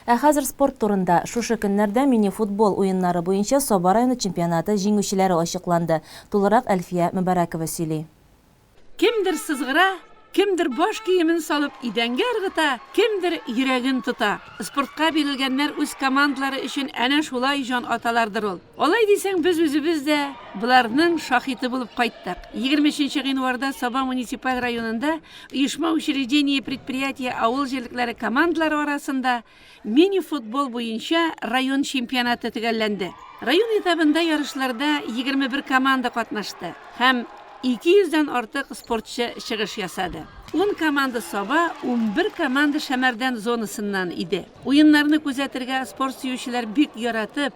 Ә хәзер спорт турында. Шушы көннәрдә мини-футбол уеннары буенча Саба районы чемпионаты җиңүчеләре ачыкланды. Тулырак Әлфия Мөбарәкова сөйли. Кемдер сызгыра, кемдер баш киемен салып идәнгә ыргыта, кемдер йөрәген тота. Спортка бирелгәннәр үз командалары өчен әнә шулай җан аталардыр ул. Алай дисәң, без үзебез дә боларның шаһиты булып кайттык. 23 нче гыйнварда Саба муниципаль районында оешма-учреждение, предприятие, авыл җирлекләре командалары арасында Мини-футбол буенча район чемпионаты төгәлләнде. Район этабында ярышларда 21 команда катнашты һәм 200 дән артык спортчы чыгыш ясады. Ун команда Саба, 11 команда Шәмәрдән зонасыннан иде. Уеннарны күзәтергә спорт сөючеләр бик яратып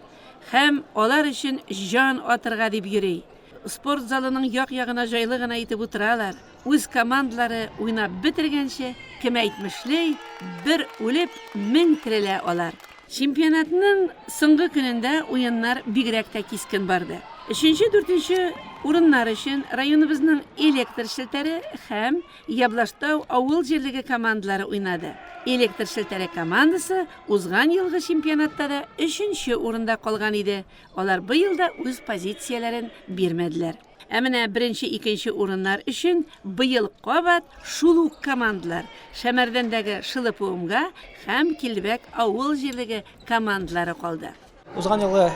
һәм алар өчен җан атырга дип йөри. Спорт залының як-ягына җайлы гына итеп утыралар. Үз командалары уйнап бетергәнче, кем әйтмешли, бер үлеп, 1000 терелә алар. Чемпионатның соңгы көнендә уеннар бигрәк тә кискен барды. Өченче-дүртенче урыннар өчен районыбызның электр челтәре һәм Яблаштау авыл җирлеге командалары уйнады. Электр челтәре командасы узган елгы чемпионатта да өченче урында калган иде, алар быел да үз позицияләрен бирмәделәр. Ә менә беренче-икенче урыннар өчен быел кабат шул ук командалар, Шәмәрдәндәге Шылыпуымга һәм Килбәк авыл җирлеге командалары калды. Узган елгы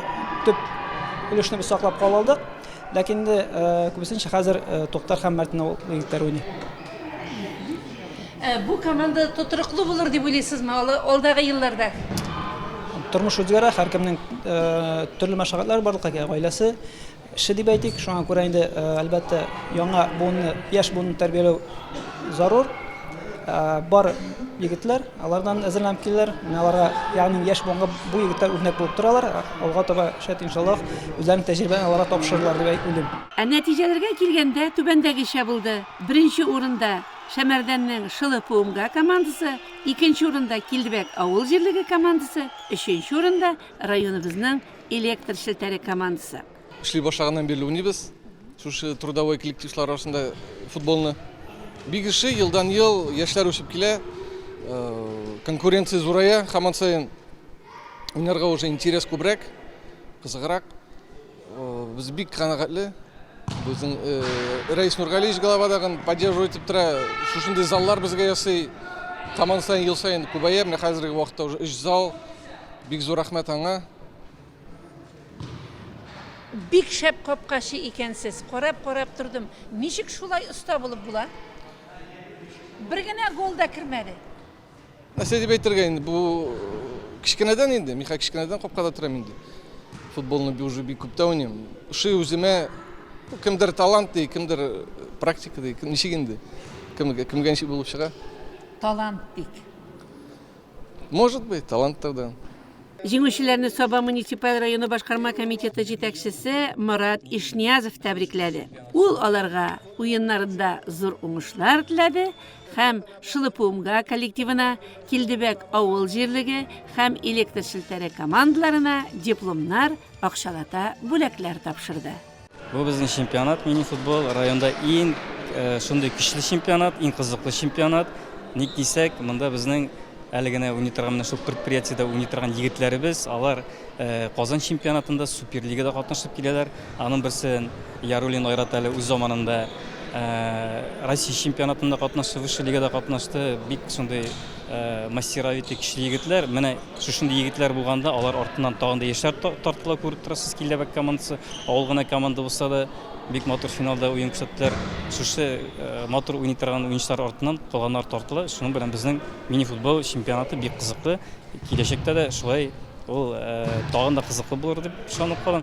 төп өлешне без саклап кала алдык. Ләкин инде күбесенчә хәзер Туктар һәм Мәртен авыл егетләре уйный. Бу команда тотрыклы булыр дип уйлыйсызмы алдагы елларда? Тормыш үзгәрә, һәркемнең төрле мәшәкатьләре барлыкка килә, гаиләсе. Эше дип әйтик, шуңа күрә инде, әлбәттә, яңа буынны, яшь буынны тәрбияләү зарур. Бар егетләр, алардан әзерләнеп киләләр. Менә аларга, ягъни яшь буынга бу егетләр үрнәк булып торалар. Алга таба, шәт, иншаллаһ, үзләренең тәҗрибәләрен аларга тапшырырлар дип уйлыйм. Ә нәтиҗәләргә килгәндә, түбәндәгечә булды, беренче урында, Шәмәрдәннең Шылы-ПУМГА командасы, икенче урында, Килдебәк авыл җирлеге командасы, өченче урында, районыбызның Электр челтәре командасы. Эшли башлаганнан бирле уйныйбыз шушы трудовой коллективлар арасында футболны. Бик эше, елдан-ел яшьләр үсеп килә, конкуренция зурая һаман саен. Уйнарга уже интерес күбрәк, кызыграк. Без бик канәгатьле. Безнең Рәис Нургалиевич главадагын поддерживать итеп тора. Шушындый заллар безгә ясый. Һаман саен, ел саен күбәя. Менә хәзерге вакытта уже өч зал. Бик зур рәхмәт аңа. Бик шәп капкачы икәнсез. Карап-карап тордым. Ничек шулай оста булып була? Бер генә гол да кермәде. Нәрсә дип әйтергә инде, бу кечкенәдән инде, мин хәзер кечкенәдән капкада торам инде. Футболны уже бик күптән уйныйм. Ошый үземә, кемдер талант ди, кемдер практика ди, ничек инде. Кемгә, кемгә ничек булып чыга. Талант дик. Может быть, таланттыр да. Җиңүчеләрне Саба муниципаль районы башкарма комитеты җитәкчесе Марат Ишниязов тәбрикләде. Ул аларга уеннарында зур уңышлар теләде һәм Шылыпумга коллективына, Килдебәк авыл җирлеге һәм электр челтәре командаларына дипломнар, акчалата бүләкләр тапшырды. Бу безнең чемпионат, мини-футбол, районда иң шундый көчле чемпионат, иң кызыклы чемпионат. Ник дисәк, монда безнең әле генә уйный торган менә шул предприятиедә уйный торган егетләребез, алар Казан чемпионатында, Суперлигада катнашып киләләр. Аның берсе Яруллин Айрат әле үз заманында Россия чемпионатында катнашты, высшая лигада катнашты. Бик шундый мастеровитый, көчле егетләр. Менә шушындый егетләр булганда, алар артыннан тагын да яшьләр тартыла, күреп торасыз, Килдебәк командасы. Авыл гына команда булса да, бик матур финалда уен күрсәттеләр. Шушы матур уйный торган уенчылар артыннан калганнар тартыла. Шуның белән безнең мини-футбол чемпионаты бик кызыклы. Киләчәктә дә шулай ул тагын да кызыклы булыр дип ышанып калам.